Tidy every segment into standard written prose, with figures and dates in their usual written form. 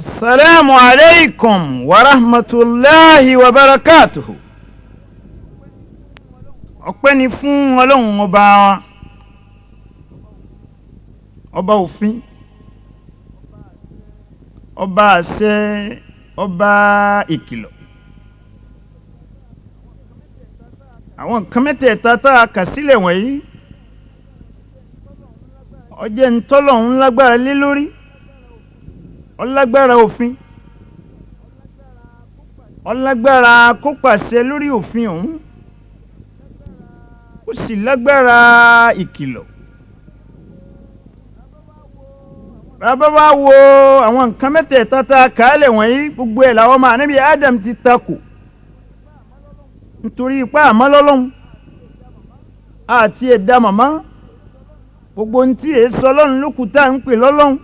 Asalaamu alaykum wa rahmatulahi wa barakatuhu. Ọpẹ́ ni fún Ọlọ́run ọba wa, ọba òfin, ọba àṣẹ, ọba ìkìlọ̀. Àwọn nǹkan mẹ́tẹ̀ẹ̀ta tá a kà sílẹ̀ wọ̀nyí, ó jẹ́ ntọ́lọ́hun lágbára lé lórí. Ó lágbára òfin, ó lágbára kó pàṣẹ lórí òfin ọ̀hún, ó sì lágbára ìkìlọ̀. Bàbá wa wo àwọn nǹkan mẹ́tẹ̀ẹ̀ta tá a kà á lẹ̀ wọ̀nyí, gbogbo ẹ̀ làwọn ọmọ ànábì Adam ti takò nítorí ipá àmọ́ lọ́lọ́hun àti ẹ̀dá màmá gbogbo ohun tí èé sọ lọ́run lókùn tá à ń pè lọ́lọ́hun.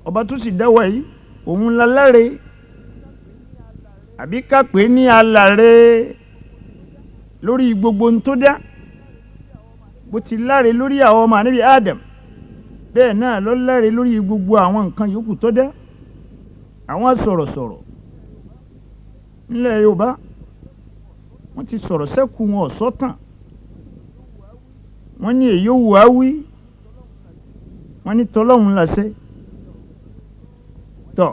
Ọba tó sì dáwọ́ yìí òun la láre, àbí ká pè é ní alàre lórí gbogbo ohun tó dá. Bó ti láre lórí àwọn ọmọ ànábì Adam, bẹ́ẹ̀ náà ló láre lórí gbogbo àwọn nǹkan yòókù tó dá. Àwọn sọ̀rọ̀sọ̀rọ̀ nílẹ̀ Yorùbá wọ́n ti sọ̀rọ̀ sẹ́kù wọn ọ̀sọ́tàn. Wọ́n ní èyí wù á wí, wọ́n ní tọ́lọ́hun làṣẹ. Tọ́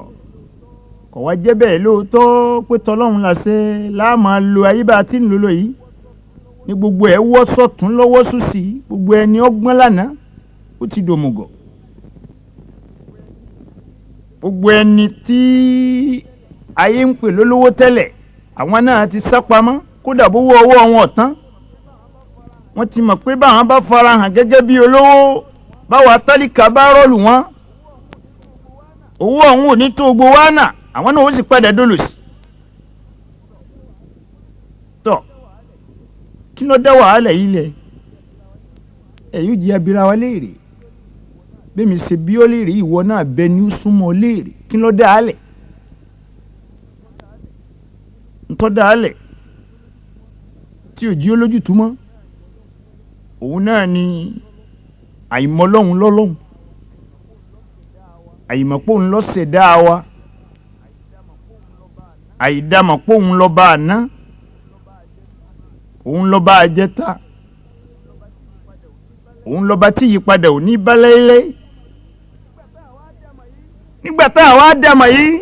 kọ̀ wá jẹ́ bẹ́ẹ̀ lóòótọ́ pé tọ́lọ́hun làṣẹ láàmú lo ayé bá a ti ń lò lò yìí ní gbogbo ẹ̀ wọ́ sọ̀tún lọ́wọ́ sósì, gbogbo ẹni ọgbọ́n lánàá ó ti dòmùgọ̀. Gbogbo ẹni tí ayé ń pè lólówó tẹ́lẹ̀, àwọn náà ti sá pamọ́, kódà bówó ọwọ́ wọn ọ̀tán. Wọ́n ti mọ̀ pé báwọn bá farahàn gẹ́gẹ́ bí olówó, báwa tálíkà bá rọ́ọ̀lù wọn, owó ọ̀hún ò ní tó gbowó àná, àwọn náà ó sì padà dólòsì. Tọ́ kí ló dá wàhálà yìí lẹ̀? Ẹ yóò jẹ́ abira wa léèrè. Bẹ́ẹ̀ mi ṣe bí ó léèrè, ìwọ náà bẹ ní ó súnmọ́ léèrè. Kí ló dá a lẹ̀? Ntọ́ dá a lẹ̀ tí ò jí ó lójútùmọ́, òun náà ni àìmọ̀lọ́hun lọ́lọ́hun, àìmọ̀pọ̀ ńlọ́sẹ̀dá wa, àìdámọ̀pọ̀ òun lọ́ba àná, òun lọ́ba àjẹta, òun lọ́ba tí ìyípadà ò ní bá láéláé. Nígbà tá a wá dàmọ̀ yìí,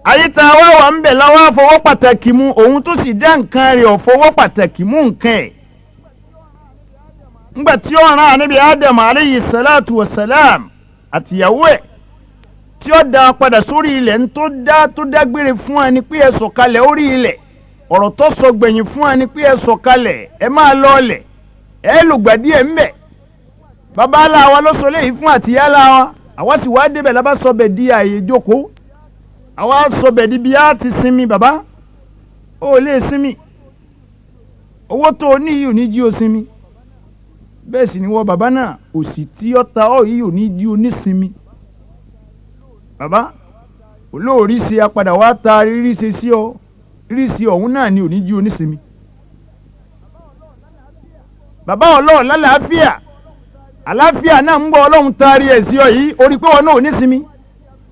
ayé tá a wá wà ń bẹ̀ láwá fọwọ́ pàtàkì mú òun tó sì dá nǹkan rẹ̀ ò fọwọ́ pàtàkì mú nǹkan ẹ̀. Ńgbà tí ó rán ànábì Ádámù aleyhi salatu wa salam àtìyàwó ẹ̀ tí ó dá padà sórí ilẹ̀ ń tó dá tó dágbére fún ẹni pé ẹ sọ̀kalẹ̀ orí ilẹ̀, ọ̀rọ̀ tó sọ gbẹ̀yìn fún ẹni pé ẹ sọ̀kalẹ̀ ẹ máa lọ ọlẹ̀ ẹ lògbà díẹ̀ ńbẹ̀. Bàbá aláwa ló sọ léyìí fún àtìyálà wa, àwa sì wá débẹ̀ lábá sọbẹ̀ di àyè ìjókòó, àwa sọbẹ̀ di bí a ti sinmi. Bàbá ó lè sinmi, owó tó o ní yìí ò ní jí o sinmi, bẹ́ẹ̀ sì ni wọ́n bàbá náà òsì tí ó ta ọ́ yìí ò ní jí o ní sinmi. Bàbá olóòrí ṣe apadà wá ta rírí ṣe sí ọ, rírí ṣe ọ̀hún náà ni ò ní jí o ní sinmi. Bàbá ọlọ́ọ̀ lálàáfíà, àlàáfíà náà ń bọ̀, ọlọ́run taari ẹ̀ sí ọ yìí, orí pé wọn náà ò ní sinmi.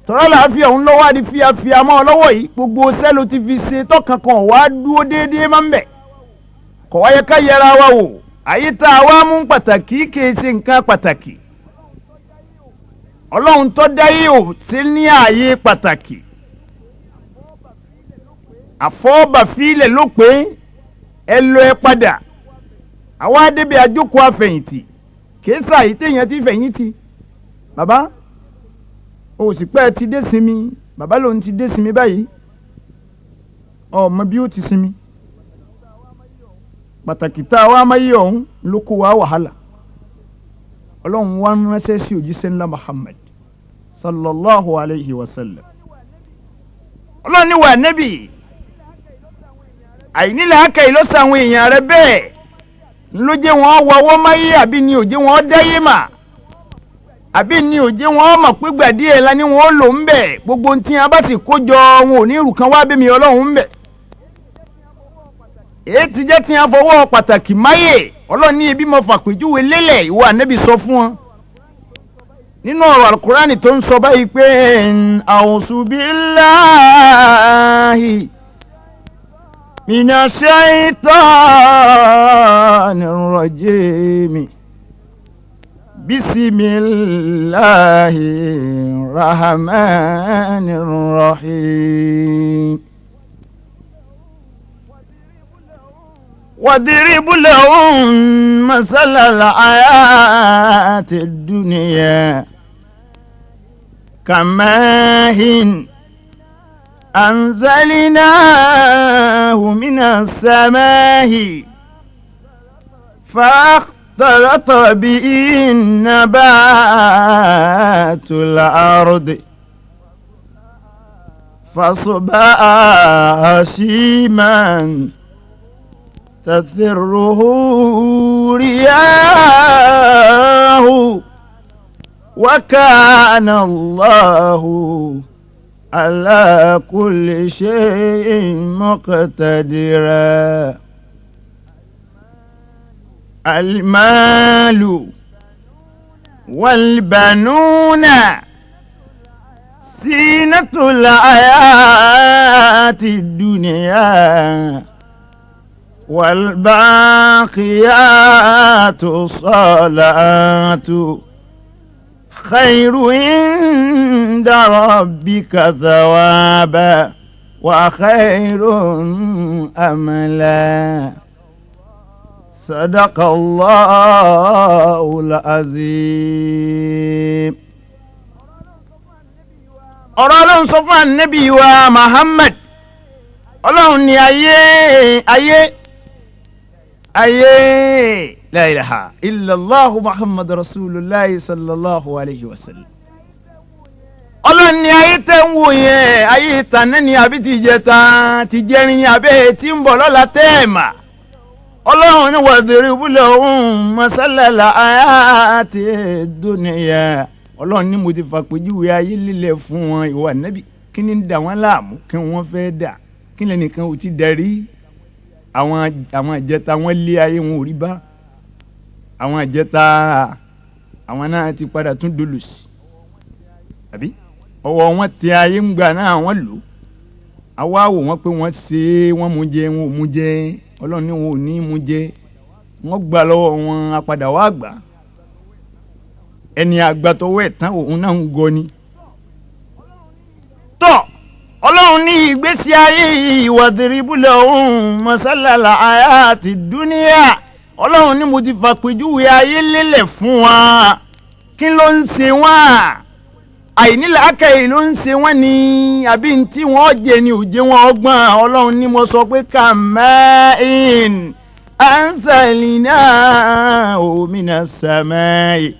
Tọ́lá làáfíà òun lọ́wọ́ àdí fíafíà mọ́ ọ lọ́wọ́ yìí, gbogbo sẹ́lò ti fi ṣe tọkàn kan wá dúró déédéé máa ń bẹ̀. Kọ̀ wáyé ká yẹra wa wò, àyè tá a wá mú pàtàkì kìí ṣe nǹkan pàtàkì. Ọlọ́run tó dáyé ò sí ní ààyè pàtàkì. Àfọ́bàfílẹ̀ ló pé ẹ lọ ẹ padà. Àwa débi àjókòó àfẹ̀yìntì, kìí ṣàyí téèyàn ti fẹ̀yìntì. Bàbá o sì pẹ́ ti dé sinmi, bàbá lòun ti dé sinmi báyìí, ọmọ bí ó ti sinmi. Pàtàkì tá a wá máyé ọ̀hún ló kó wa wàhálà. Ọlọ́run wá ránṣẹ́ sí òjíṣẹ́ ńlá Muhammad sallallahu alayhi wa sallam. Ọlọ́run ní wà nẹ́bì, àìnílẹ̀ aka yìí ló sọ àwọn èèyàn rẹ bẹ́ẹ̀ ló jẹ́ wọ́n wọ́wọ́ máyé, àbí ni ò jẹ́ wọ́n dáyé mà, àbí ni ò jẹ́ wọ́n mọ̀ pé gbà díẹ̀ la ni wọ́n lò ń bẹ̀. Gbogbo ohun tí a bá sì kó jọ wọn ò ní ìrù kan wá bí mi ọlọ́run ń bẹ̀. Èyí ti jẹ́ tí a fọwọ́ pàtàkì máyè. Ọlọ́run ní ibi mo fàpèjúwe lélẹ̀, ìwọ ànẹ́bì sọ fún wọn. Nínú ọ̀rọ̀ alukurani tó ń sọ báyìí pé a'uzu billahi minash shaitanir rajim bismillahir rahmanir rahim. واضرب لهم مثل الحياة الدنيا كماء أنزلناه من السماء فاختلط به نبات الأرض فأصبح هشيما تثره رياه وكان الله على كل شيء مقتدرا. المال والبنون زينة الحياة الدنيا والباقيات الصالحات خير عند ربك ثوابا وخير أملا. صدق الله العظيم. Ọ̀rọ̀ Ọlọ́run sọ fún Ànábì wa Muhammad, Ọlọ́run ní ayé ayé ayé la ilaha illallahu Muhammad rasulillah sallallahu alayhi wa sallam. Ọlọ́run ní ayé tẹ́ ń wò yẹn, ayé ìtànẹ́ ni àbí ti jẹta ti jẹrin ni àbí tí ń bọ̀ lọ́la tẹ́ ẹ̀ mà. Ọlọ́run ní wadrib lahum masalal hayati dunya. Ọlọ́run ní mo ti fàpèjúwe ayé lílẹ̀ fún wọn, ìwà nẹ́bí kí ni ń dà wọ́n láàmú, kí wọ́n fẹ́ dà, kí lẹ́nìkan ò ti darí. Àwọn ìjẹta wọn lé ayé wọn ò rí bá, àwọn ìjẹta àwọn náà ti padà tún dolòsì, àbí ọwọ́ wọn tẹ ayé ń gbà náà wọ́n lò àwa wò wọ́n pé wọ́n ṣe é, wọ́n mú jẹ, wọn ò mú jẹ. Ọlọ́run ní wọn ò ní mú jẹ, wọ́n gbà lọ́wọ́ wọn, apàdà wá gbà. Ẹni àgbàtọwọ́ ẹ̀ tán òun náà ń gọ ni. Tọ́ Ọlọ́run ní ìgbésí ayé wadrib lahum masalal hayati dunya. Ọlọ́run ní mo ti fàpèjúwe ayé lélẹ̀ fún wa. Kí ló ń ṣe wọ́n? Àìnílàákàyè ló ń ṣe wọ́n ni àbí tí wọ́n jẹ ni ò jẹ́ wọn ọgbọ́n. Ọlọ́run ní mo sọ pé kama'in anzalnahu minas samai.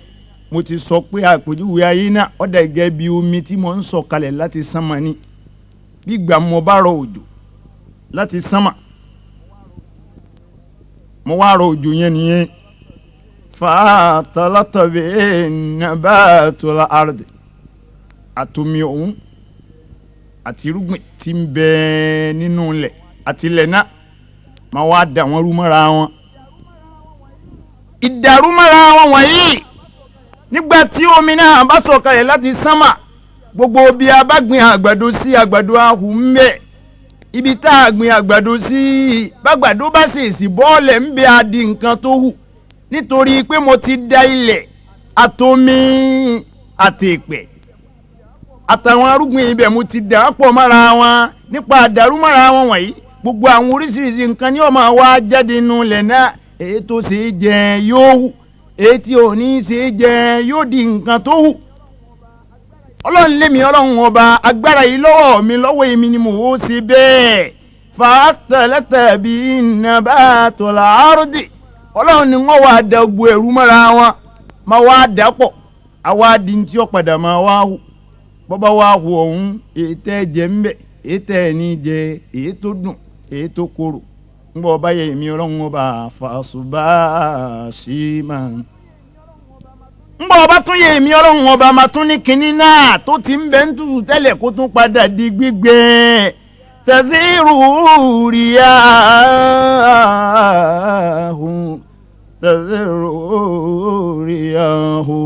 Mo ti sọ pé àpèjúwe ayé náà ó dà gẹ́gẹ́ bí omi tí mo ń sọ kalẹ̀ láti sánmà ni. Bí ìgbà mo bá rọ òjò láti sánmà, mo wá rọ òjò yẹn nìyẹn. Fàtàlátà bihi nabatul ardi, àtomi ọ̀hún àti irúgbìn tí ń bẹ nínú ilẹ̀ àti ilẹ̀ náà máa wá dà wọ́n rú mọ́ra wọn. Ìdàrú mọ́ra wọn wọ̀nyí nígbà tí omi náà bá sọ̀kalẹ̀ láti sánmà, gbogbo bí a bá gbin àgbàdo sí, àgbàdo ahù ń bẹ. Ibi tá a gbin àgbàdo sí, bàgbàdo bá sì sì bọ́ọ̀lẹ̀ ń bẹ, á di nǹkan tó hù. Nítorí pé mo ti da ilẹ̀ àtomi àtèpẹ̀ àtàwọn arúgbìn ibẹ̀ mo ti dà á pọ̀ mọ́ra wọn. Nípa àdàrú mọ́ra wọn wọ̀nyí, gbogbo àwọn oríṣiríṣi nǹkan ni ó máa wá jáde nínú ilẹ̀ náà. Èyí tó ṣe é jẹ yóò hù, èyí tí ò ní ṣe é jẹ yóò di nǹkan tó hù. Ọlọ́run lémi, Ọlọ́run ọba agbára yìí lọ́wọ́ mi, lọ́wọ́ èmi ni mò ń ṣe bẹ́ẹ̀. Fàtàlẹ́tà bí nabatul ardi. Ọlọ́run ni wọ́n wá da gbogbo ẹ̀rú mọ́ra wọn, máa wá dà pọ̀, àwa di tí ó padà máa wá hù. Bọ́bá wá hù ọ̀hún, èyí tẹ́ jẹ ń bẹ̀, èyí tẹ́ ẹ̀ ní jẹ, èyí tó dùn, èyí tó korò. Ń bọ̀ ọba yẹ èmi Ọlọ́run ọba fàṣùbà ṣì máa ń bọ̀ ọba tún yẹ èmi Ọlọ́run ọba máa tún ní kinní náà tó ti ń bẹ ń tutù tẹ́lẹ̀ kó tún padà di gbígbẹ. Tẹ̀síìrù ríyáhù, tẹ̀síìrù ríyáhù.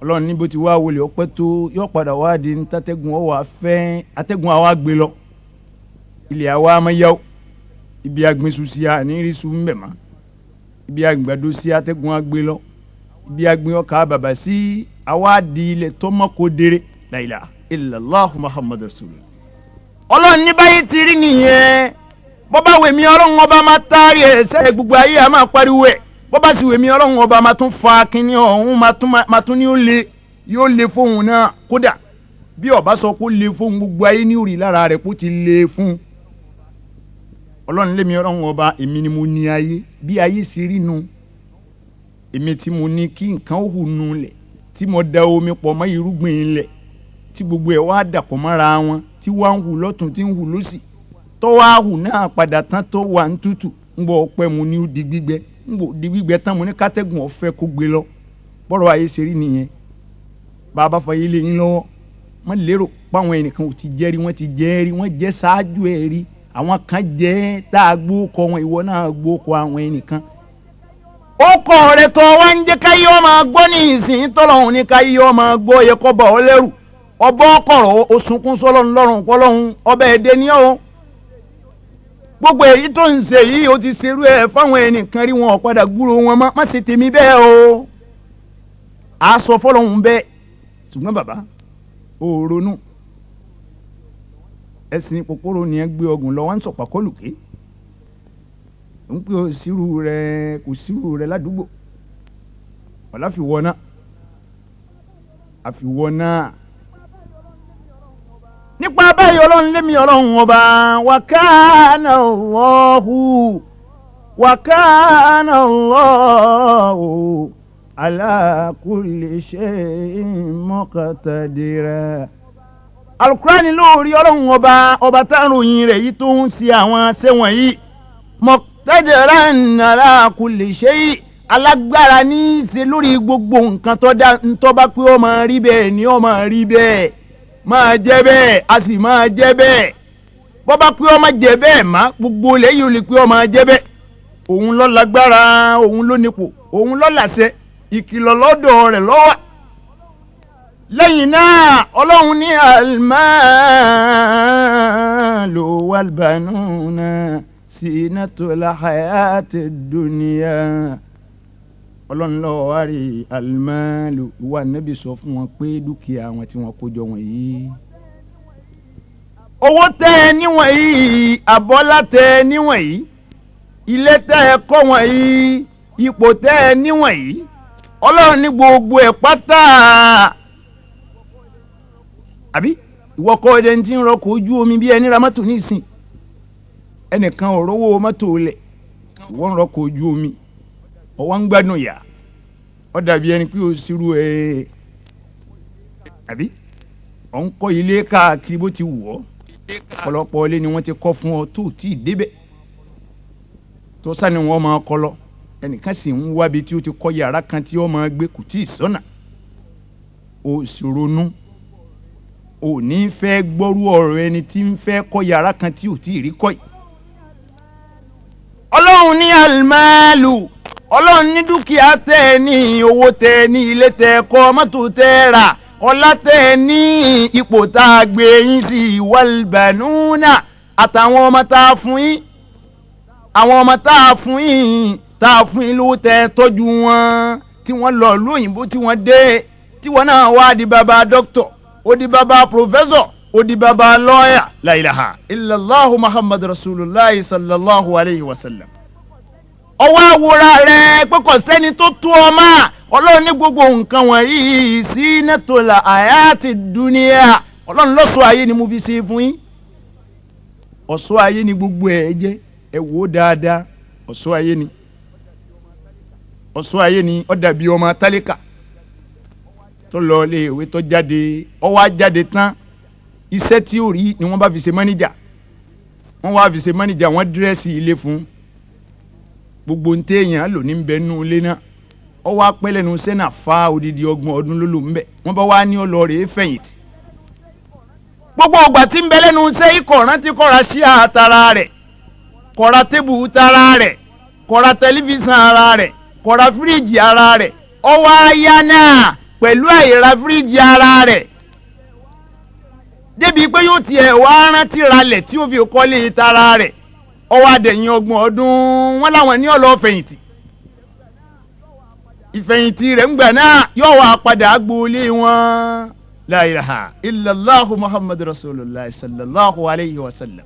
Ọlọ́run ní bó ti wá wọlé ọpẹ́ tó yọ padà wá di ní tátẹ́gùn ọwọ́ afẹ́ atẹ́gùn àwa gbé lọ ilẹ̀ àwa amáyáwó ibi agbésù sí a ní rí sùn mbẹ̀ mọ́ ibi agbàdo sí atẹ́gùn agbé lọ ibi agbé ọkà bàbà sí àwa di ilẹ̀ tọ́mọ́kò déré la ilaha illallah muhammadu rasulullah. Ọlọ́run ní báyìí ti rí nìyẹn bọ́bá wèmí ọlọ́run ọba máa taari ẹ̀ sẹ́yìn gbogbo ayé a máa pariwo ẹ̀ bọ́bá sì wèmí ọlọ́run ọba máa tún fa kínní ọ̀hún máa tún ní ó le yóò le fóun náà kódà bí ọba sọ kó le fóun gbogbo ayé ní òrì lára rẹ̀ kó ti le fún un. Ọlọ́run lémi ọlọ́run ọba èmi ni mo ní ayé bí ayé ṣe rí nu èmi tí mo ní kí nǹkan ó hù nu lẹ̀ tí mo da omi pọ̀ mọ́ irúgbìn lẹ̀ tí gbogbo ẹ̀ wá dàpọ̀ mọ́ra wọn tí wá ń hù lọ́tún tí ń hù lọ́sì tọ́wọ́ àhù náà padà tán tó wà ń tútù ń bọ̀ ọpẹ́ mu ní ó di gbígbẹ ń bọ̀ di gbígbẹ tán mo ní kátẹ́gùn ọ̀fẹ́ kó gbé lọ bọ́rọ̀ ayé ṣe rí nìyẹn. Bàbá fàyè lé yín lọ́wọ́ wọ́n lérò páwọn ẹnìkan ò ti jẹ́rí wọ́n ti jẹ́rí wọ́n jẹ́ ṣáájú ẹ̀ rí àwọn kan jẹ́ tá a gbó kọ wọn ìwọ náà gbó kọ àwọn ẹnìkan. Ó kọ rẹ tọ́ wá ń jẹ́ káyé ọmọ gbọ́ ní ìsìn tọ́lọ́hún ní káyé ọmọ gbọ́ yẹ kọ́ bọ̀ ọ́ lẹ́rù ọbọ̀ ọkọ̀rọ̀ osunkún sọlọ́run lọ́rùn pọ́lọ́hún ọbẹ̀ ẹ̀dẹ́ ní ọ́ gbogbo èyí tó ń ṣe yìí ó ti ṣerú ẹ fáwọn ẹnìkan rí wọn ọ̀padà gbúrò wọn mọ́ má ṣe tèmi bẹ́ẹ̀ o a sọ fọlọ́hún bẹ́ẹ̀ ṣùgbọ́n bàbá ò ronú ẹ̀sìn kòkòrò ni ẹ gbé ọgùn lọ wọ́n ń sọ̀pà kọlùké ń pè ó sírú rẹ kò sírú rẹ ládùúgbò ọ̀la fi wọ náà àfiwọ́ náà nípa báyìí ọlọ́run lémi ọlọ́run ọba wa kana Allahu wa kana Allahu ala kulli shay'in muqtadira. Alukurani lórí ọlọ́run ọba ọba táwọn òyìn rẹ̀ yìí tó ń ṣe àwọn sẹ́wọ̀n yìí muqtadiran ala kulli shay' alágbára ní í ṣe lórí gbogbo nǹkan tó dá ntọ́ bá pé ó máa rí bẹ́ẹ̀ ni ó máa rí bẹ́ẹ̀ máa jẹ́ bẹ́ẹ̀ a sì máa jẹ́ bẹ́ẹ̀ bọ́ bá pé ó máa jẹ́ bẹ́ẹ̀ má gbogbo lẹ́yìn ò lè pé ó máa jẹ́ bẹ́ẹ̀ òun ló lágbára òun ló nípò òun ló làṣẹ ìkìlọ̀ lọ́dọ̀ rẹ̀ ló wà. Lẹ́yìn náà ọlọ́run ní al-malu wal-banuna zinatul hayatid dunya ọlọ́run lọ́wọ́ wá rí alimáàlú ìwà nẹ́bí sọ fún wọn pé dúkìá wọn tí wọ́n kó jọ wọ̀nyí. Owó tẹ́ ẹ níwọ̀n yìí àbọ́lá tẹ́ ẹ níwọ̀n yìí ilé tẹ́ ẹ kọ́ wọ̀nyí ipò tẹ́ ẹ níwọ̀n yìí ọlọ́run ní gbogbo ẹ̀ pátá. Àbí ìwọ kọ́ ẹni tí ń rọkọ̀ ojú omi bí ẹni ra mọ́tò nísìn ẹnìkan ò rówó mọ́tò lẹ̀ ìwọ ń rọkọ̀ ojú omi ọwọ́ ń gbádùn yà ọ dàbí ẹni pé o ṣirú ẹ àbí ọ̀ ń kọ́ ilé káàkiri bó ti wù ọ́ ọ̀pọ̀lọpọ̀ ilé ni wọ́n ti kọ́ fún ọ tó tí ì débẹ̀ tó sani wọ́n máa kọ́ lọ ẹnìkan sì ń wábi tí ó ti kọ́ yàrá kan tí ó máa gbé kò tí ì sọ́nà o sì ronú o ní fẹ́ gbọ́rú ọ̀rọ̀ ẹni tí ń fẹ́ kọ́ yàrá kan tí ò tí ì rí kọ́ yìí. Ọlọ́run ní alimáàlù ọlọ́run ní dúkìá tẹ́ ẹ ní owó tẹ́ ẹ ní ilé tẹ́ ẹ kọ́ mọ́tò tẹ́ ẹ rà ọlá tẹ́ ẹ ní ipò tá a gbé yín sí wal-banuna àtàwọn ọmọ tá a fún yín àwọn ọmọ tá a fún yín tá a fún yín lówó tẹ́ ẹ tọ́jú wọn tí wọ́n lọ lóyìnbó tí wọ́n dé tí wọ́n náà wá di bàbá dókítọ̀ ó di bàbá pòfẹ́sọ̀ ó di bàbá lọ́ọ̀yà la ilaha illallahu muhammadu rasulillah sallallahu alayhi wa sallam. Ọwọ́ àwòrán rẹ̀ pé kò sẹ́ni tó tó ọ máa ọlọ́run ní gbogbo nǹkan wọ̀nyí sí nẹ́tọ̀lá àyàtì dúníà ọlọ́run lọ́sọ̀ ayé ni mo fi ṣe fún yín ọ̀ṣọ́ ayé ni gbogbo ẹ̀ jẹ́ ẹ wò ó dáadáa ọ̀ṣọ́ ayé ni ọ̀ṣọ́ ayé ni ó dàbí ọmọ tálíkà tó lọ ilé ìwé tó jáde ó wá jáde tán iṣẹ́ tí ó rí ni wọ́n bá fi ṣe mọ́níjà wọ́n wá fi ṣe mọ́níjà wọ́n dírẹ́sì ilé fún gbogbo ń téèyàn lò ní bẹ́ẹ̀ nú ilé náà ó wá pẹ́ lẹ́nu sẹ́nà fa odidi 30 ọdún ló lò ń bẹ̀ wọ́n bá wá ní ọlọ́ọ̀rẹ́ fẹ̀yìntì gbogbo ọgbà tí ń bẹ lẹ́nu iṣẹ́ ikọ̀ rántí kọ́ra sí àtàrà rẹ̀ kọ́ra tébù tara rẹ̀ kọ́ra tẹlifíṣàn ara rẹ̀ kọ́ra fíríjì ara rẹ̀ ọwọ́ aya náà Pẹ̀lú àìra fíríjì ara rẹ̀ débi pé yóò tiẹ̀ wá rántí ralẹ̀ tí ó fi kọ́lé tara rẹ̀, ọwọ́ adẹ̀yìn 30 ọdún wọn láwọn ní ọ̀lọ́ fẹ̀yìntì. Ìfẹ̀yìntì rẹ̀ ń gbà náà yóò wá padà gbolé wọn. La ilaha illallahu Muhammadu rasulillah sallallahu alayhi wa sallam.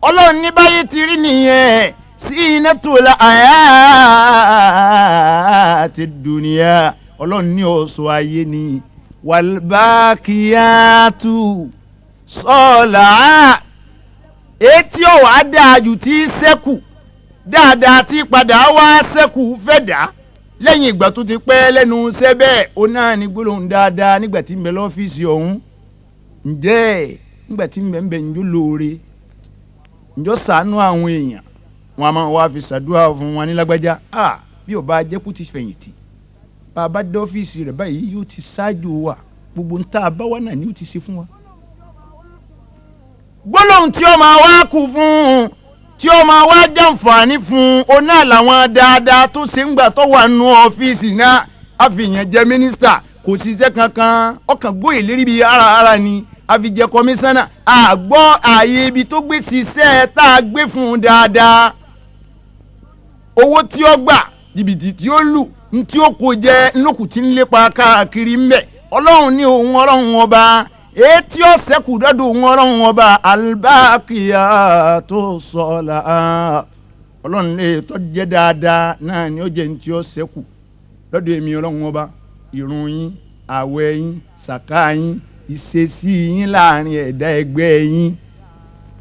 Ọlọ́run ní báyìí ti rí nìyẹn, zinatul hayati dunya. Ọlọ́run ní ọ̀ṣọ́ ayé ni, walbakiyatu sọ́ọ̀lá etí ọ̀wá dáa jù tí sẹ́kù dáadáa tí padà wá sẹ́kù fẹ́ dá lẹ́yìn ìgbà tó ti pẹ́ lẹ́nu iṣẹ́ bẹ́ẹ̀, ó náà ní gbólóhùn dáadáa nígbà tí ń bẹ lọ́fíìsì ọ̀hún. Ǹjẹ́ nígbà tí ń bẹ ń bẹ, ǹjọ́ lóore, ǹjọ́ ṣàánú àwọn èèyàn, wọn a máa wá fi ṣàdúrà fún wọn ní lágbájá, a bí ò bá jẹ́ kó ti fẹ̀yìntì, bá a bá dé ọ́fíìsì rẹ̀ báyìí, yóò ti ṣáájú wa, gbogbo ń tá a bá wà náà ni yóò ti ṣe fún wa. Gbólóhùn tí ó máa wá kú fún un, tí ó máa wá jàǹfààní fún un, ó náà làwọn dáadáa tó ṣe ń gbà tó wà nù ọ́fíìsì náà. Àfihàn jẹ́ mínísítà, kò ṣiṣẹ́ kankan, ọkàn gbóyè lérí bíi ara ara ni. Àfijẹ́ kọmíṣánná, àgbọ́ ààyè ibi tó gbé ṣiṣẹ́ tá a gbé fún un dáadáa, owó tí ó gbà, jìbìtì tí ó lù, ntí ó kó jẹ ńlọkù tí ń lépa káàkiri ńbẹ. Ọlọ́run ní òun Ọlọ́run ọba, etí ó ṣẹ́kù dọ́dọ̀ òun Ọlọ́run ọba, albákìyà tó sọ̀la. Ọlọ́run lè tọ́ jẹ́ dáadáa náà ni ó jẹ́ ntí ó ṣẹ́kù lọ́dọ̀ èmi Ọlọ́run ọba. Ìrun yín, àwẹ̀ yín, sàká yín, ìṣesí yín láàrin ẹ̀dá ẹgbẹ́ yín,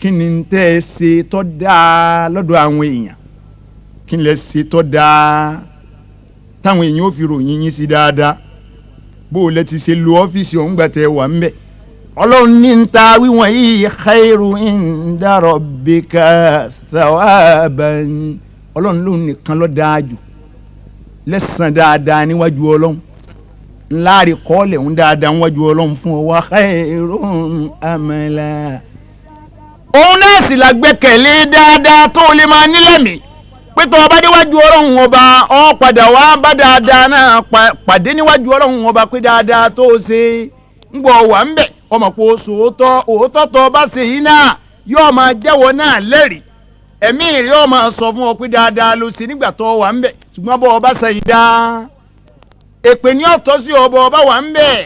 kí ni ń tẹ́ ẹ ṣe tọ́ dáa lọ́dọ̀ àwọn èèyàn? Kí ni lẹ ṣe tọ́ dáa táwọn èèyàn ó fi ròyìn yín sí dáadáa? Bó o lẹ ti ṣe lo ọ́fíìsì ọ̀hún gbà tẹ́ wà ń bẹ̀? Ọlọ́run ní ń ta wíwọ̀n yìí, khairu inda rabbika thawaban. Ọlọ́run lóun nìkan ló dáa jù lẹ́sàn dáadáa níwájú Ọlọ́run, ńláàrí kọ́ọ̀lẹ̀ ń dáadáa níwájú Ọlọ́run fún ọ, wa khairun amala. Òun náà sì la gbẹ́kẹ̀lé dáadáa tó lè máa nílẹ̀mí pé tó o bá déwájú Ọlọ́run ọba, ọ padà wá bá dáadáa náà pàdé níwájú Ọlọ́run ọba, pé dáadáa tó o ṣe ń gbọ́ wà ń bẹ̀, ọmọ pé o sòótọ́. Òótọ́ tó o bá ṣe yìí náà yóò máa jẹ́wọ́ náà lẹ́rìí, ẹ̀mí rẹ̀ yóò máa sọ fún ọ pé dáadáa ló ṣe nígbà tó o wà ń bẹ̀. Ṣùgbọ́n bọ́ ọ bá ṣe yìí dáa, èpè ní ọ̀tọ́ sí ọ bọ́ ọ bá wà ń bẹ̀.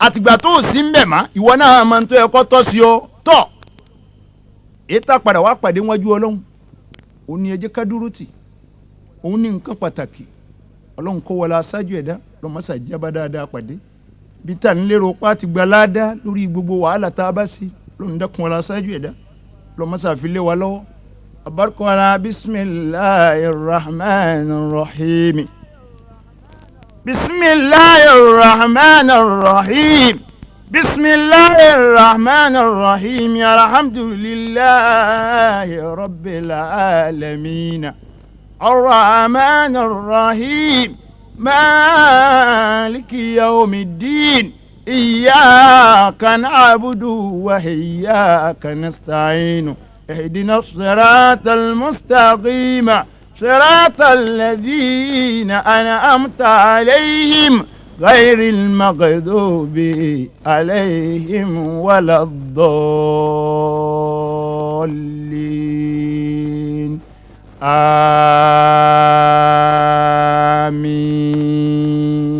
Àtìgbà tó o sí ń bẹ̀ mọ́, ìwọ náà máa ń tó ẹ̀kọ́ tọ́ sí ọ tọ́. Èyí tá a padà wá pàdé wájú Ọlọ́run, òun ni ẹ jẹ́ ká dúró tì, òun ní nǹkan pàtàkì. Ọlọ́run kó wọlé aṣáájú ẹ̀dá lọ́mọ́sà jábá dáadáa pàdé bí tá ń lérò pa ti gba láàdá lórí gbogbo wàhálà tá a bá sí. Lọ́run dákun, wọlé aṣáájú ẹ̀dá lọ́mọ́sà fi lé wa lọ́wọ́. Abarikọ́lá, bisimilahi rahman rahim, bisimilahi rahman rahim, bisimilahi rahman rahim, alhamdulilahi rabbil alamin, arrahman rahim, maliki yawmiddin, iyyaka na'budu wa iyyaka nasta'in, ihdina siratal mustaqim, siratal ladhina an'amta alayhim, غير المغضوب عليهم ولا الضالين، آمين.